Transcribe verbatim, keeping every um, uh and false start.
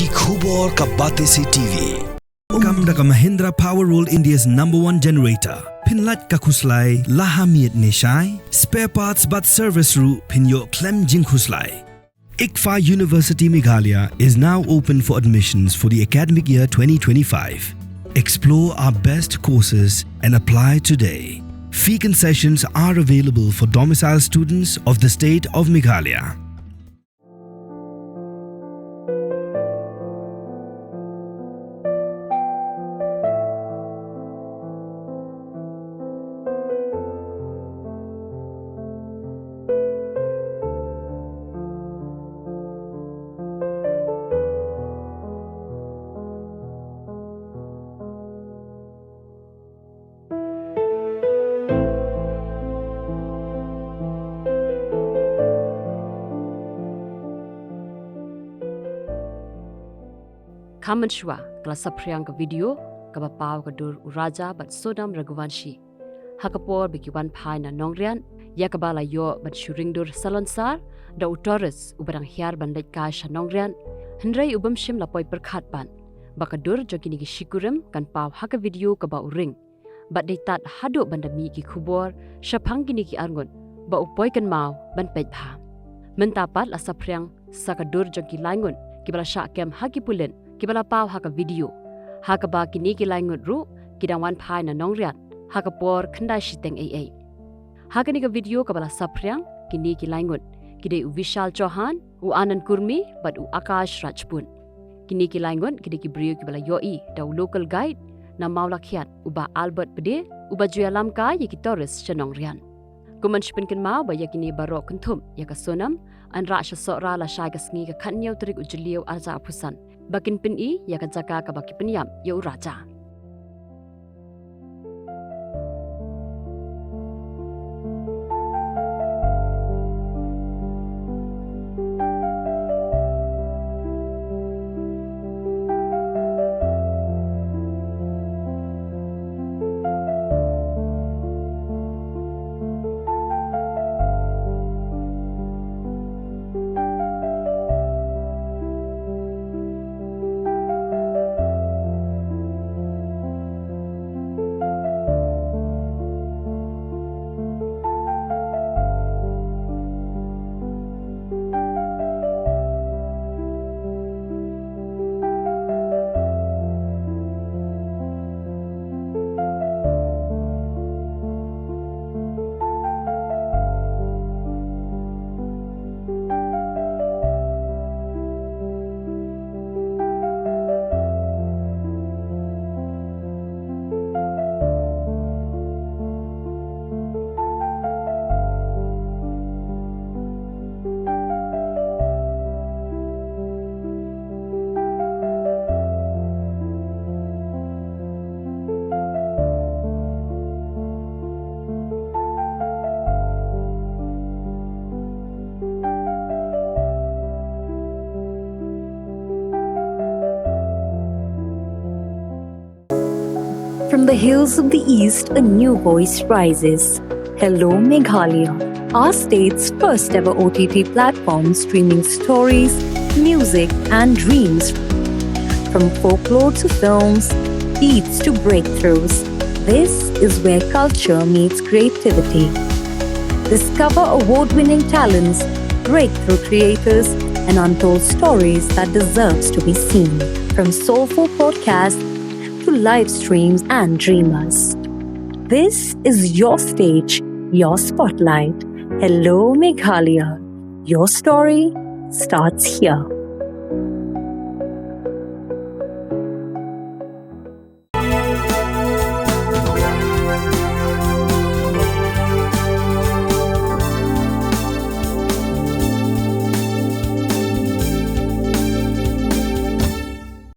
Ki khubor ka Batesi T V. Kam da ka Mahindra Power World, India's number one generator. Pynlait ka khuslai la ha miet ne shai. Spare parts bad service ruh phin ïoh khlem jingkhuslai. ICFAI University Meghalaya is now open for admissions for the academic year twenty twenty-five. Explore our best courses and apply today. Fee concessions are available for domicile students of the state of Meghalaya. Kham mynshuwa ka la saphriang ka video kaba paw ka dur u Raja bad Sonam Raghuvanshi ha ka por ba ki wan phai na Nongriat, ïa kaba la ïoh ban shu ring dur salonsar da u tourist uba dang hiar ban leit kai sha Nongriat. Hynrei u bym shym la poi pyrkhat pat ba ka dur jong kine ki shikurim kan paw ha ka video kaba u ring bad dei tad haduh ban da mih ki khubor shaphang kine ki arngut ba u poi kynmaw ban peit bha. Mynta pat la saphriang sa ka dur jong ki laingut kiba la shah kem ha ki pulit kiba la paw ha ka video, ha kaba kine ki laingut ruh ki dang wan phai na Nongriat ha ka por khyndai shiteng eiei. Ha kane ka video kaba la saphriang, kine ki laingut ki dei u Vishal Chauhan, u Anand Kurmi bad u Akash Rajput. Kine ki laingut ki dei ki briew kiba la ïohi da u local guide na Mawlakhiat, u Bah Albert Pde, uba ju ïalam kai ïa ki tourist sha Nongriat. Kum ban shu pynkynmaw ba ïa kine baroh kynthup ïa ka Sonam, yn rah sha Sohra lashai ka sngi ka khathynñiew tarik u Jylliew arhajar arphew san ba kin pyni ïa ka jaka kaba ki pynïap ïa u Raja. From the hills of the East, a new voice rises. Hello, Meghalaya, our state's first ever O T T platform streaming stories, music, and dreams. From folklore to films, beats to breakthroughs, this is where culture meets creativity. Discover award winning talents, breakthrough creators, and untold stories that deserves to be seen. From soulful podcasts to live streams and dreamers. This is your stage, your spotlight. Hello, Meghalaya. Your story starts here.